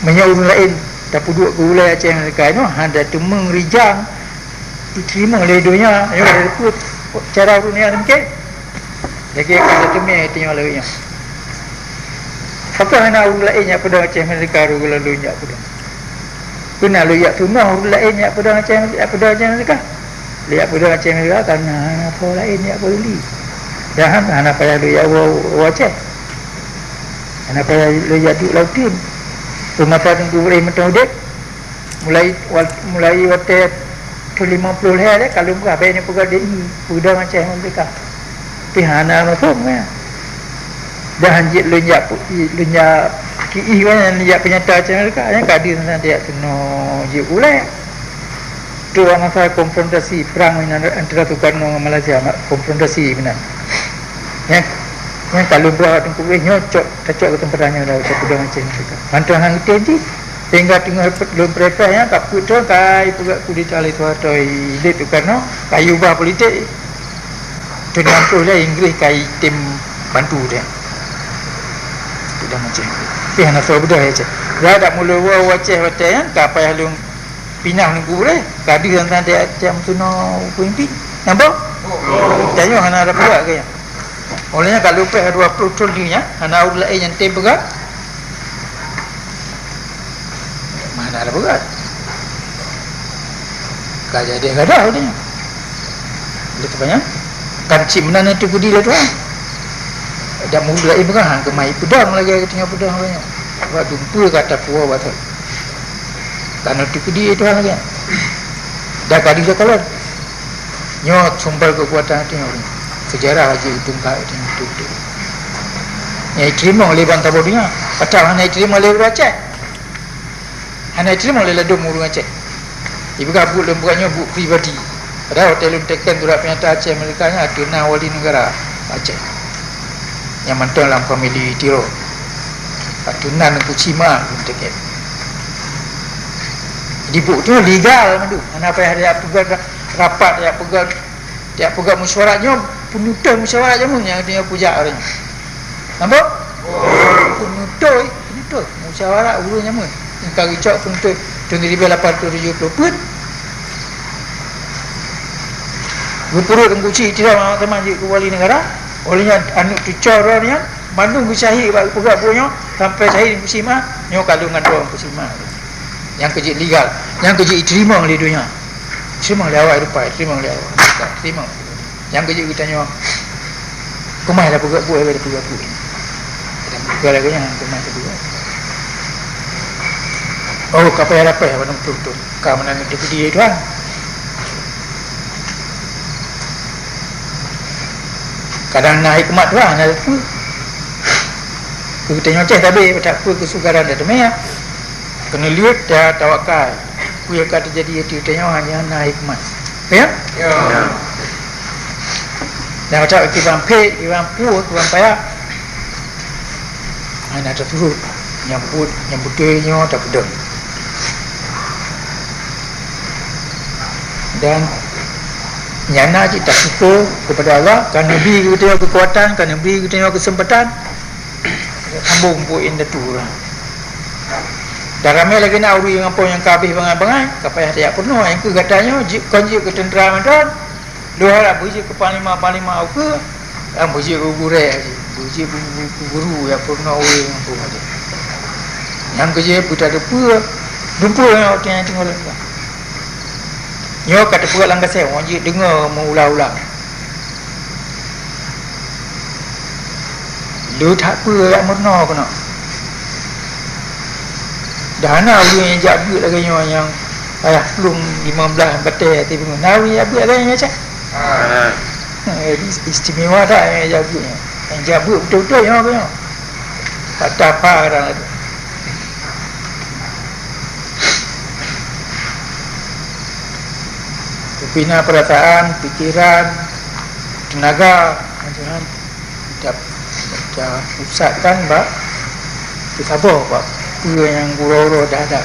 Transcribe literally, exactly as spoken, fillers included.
Meunyoe ureuëng laén tapeuduek keu ulée Aceh Merdeka nyoe, hana teumeung rijang jiteurimong lé donya, nyoe lé peue cara ureuëng nyan mungken. Lagée ka leuteumé tanyoe lagée nyoe. Pakon hana ureuëng laén jak peudong Aceh Merdeka, ureuëng laén jak peudong? Peue na lôn jak tunoh ureuëng laén jak peudong Aceh, jak peudong Aceh Merdeka? Lôn jak peudong Aceh Merdeka kareuna hana po laén jak peuduli. Dan hana payah lôn jak woe, woe Aceh. Hana payah lôn jak duek lam udeb. Peumasa Teungku Ibrahim mantong udeb, mulai wa-, mulai watée thon lima ploh lhée lé ka lôn peugah, bék neupeugah D I, peudong Aceh Merdeka. Tapi hana muphom, ya. Dan jeuet lôn jak pu-, lôn jak kiih, nyan jak peunyata Aceh Merdeka, nyan ka deuh na jak tunoh jeuet ulée. Tu masa konfrontasi perang antara Soekarno ngon Malaysia, konfrontasi meunan. Nyan, nyan ka lôn beuet Teungku Ibrahim nyoe cok, tacok keu teumpat nyoe dah, cok peudong Aceh Merdeka. Mantong han geutem jih. Sehingga teungoh lôn prepare nyan, ka peuet thon ka ipeugah kudeta lé Soeharto, idéh Soekarno, ka iubah politik. Thon limong ploh lhée Inggris ka item bantu dia. Sudah macam tu. Tapi hana soe beudôh ya, Aceh. Dah dak mulai woe Aceh watée nyan, ka payah lôn pinah Teungku Ibrahim. Ka deuh dan tiap-tiap meutunoe peumimpin. Nampak? Tanyoe hana ada peugah ke nyan. Oleh nyan ka leupah dua ploh thon lheueh nyan, hana ureuëng laén nyang tem peugah. Mana ada berat. Ka jadi gadoh dia. Boleh tu banyak. Kan cit meunan itu kudi lah tuan. Dak mulut lain peugah, hang kemai peudong lagi, tinggal peudong banyak. Sebab dumpeue kata kuah batal. Kan itu kudi itu hal lagi. Dah kadi dah kalau. Nyoe sumber keukuatan tanyoe. Sejarah Haji Utung ka tanyoe beutôi-beutôi. Nyang jiteurimong lé bansa saboh donya. Padahai hana jiteurimong lé ureuëng Aceh. Hana jiteurimong lé ladôm ureuëng Aceh. Ipeugah buet lôn bukan nyoe buet pribadi. Padahai watée lôn teken surat pernyataan Aceh Merdeka nyan ateueh nan wali negara Aceh. Nyang mantong lam famili Tiro. Ateueh nan Teungku Sima lôn teken. Jadi buet tu legal mandum. Hana payah ada peugah rapat, ada peugah Tiep peugah musyawarat nyoe, peunutôh musyawarat jameun nyang tanyoe peujak ureuëng nyoe. Nampak? Peunutôh, peunutôh musyawarat ureuëng jameun. Nyang ka geucok peunutôh thon siribèe lapan ratus tujoh ploh peuet. Geupeureuet Teungku Chik Ihtisham Ahmad Saman jeuet keu wali negara. Oleh nyan aneuk cucoe droe nyan mandum geusyahid bak geupeugah buet nyoe sampai syahid Teungku Sima, nyoe ka lheueh ngon droe Teungku Sima. Nyang keu jeuet legal, nyang keu jeuet jiteurimong lé donya. Teurimong lé awak rupai, teurimong lé awak. Teurimong. Nyang keu jeuet geutanyoe, keumah dah peugah buet, dah peugah buet. Dah peugah lagèe nyan, keumah dah peugah. Oh, ka payah dapat, padum ploh thon. Ka meunan geupeugah Tuhan. Kadang na hikmat Tuhan, na peue. Keu geutanyoe ceh tabe, tak peue keusukaran dah teumé. Keuneulheueh ta-, tawakal. Peue nyang ka teujadi ateueh tanyoe hanya na hikmat. Ya? Ya. Dan macam kiban phek, kiban puih, kiban payah. Hana teuturot. Nyang buet, nyang beutôi nyoe tapeudong. Dan nyang na cit tasyukur kepada Allah, ka neubri geutanyoe keukuatan, ka neubri geutanyoe keuseumpatan. Sambong buet indatu ureueng. Dan ramé lagèe na ureueng gampông nyang ka abéh bangai-bangai, ka payah tajak peurunoe. Nyang keu gata nyoe jeuet, kon jeuet keu teuntra mantong. Lôn harap beujeuet keu panglima-panglima ukeue, dan beujeuet keu gurèe, beujeuet keu, keu, keu guru nyang peurunoe ureueng gampông nyan. Nyang keu jeuet beutadeupeue, dumpeue nyoe watèe nyan teungoh lôn peugah. Nyoe ka teupeugah lam kaset, ngon jeuet deungoe meuulang-ulang. Le that peue jak meurunoe keunoe. Dah na ureueng nyang jak beuet lagèe nyoe nyang payah plueng limong blaih batèe até beungoh. Na ureueng jak beuet lagèe nyoe, Cak? Ah. Eh, is-, istimewa that nyang jak beuet nyoe. Nyang jak beuet beutôi-beutôi nyoe keunoe. Patah pha kadang tu. Pembina perasaan, pikiran, tenaga, macam-macam. Kita, kita pusatkan bak, kita sabar bak peue nyang gurau-gurau dah ada.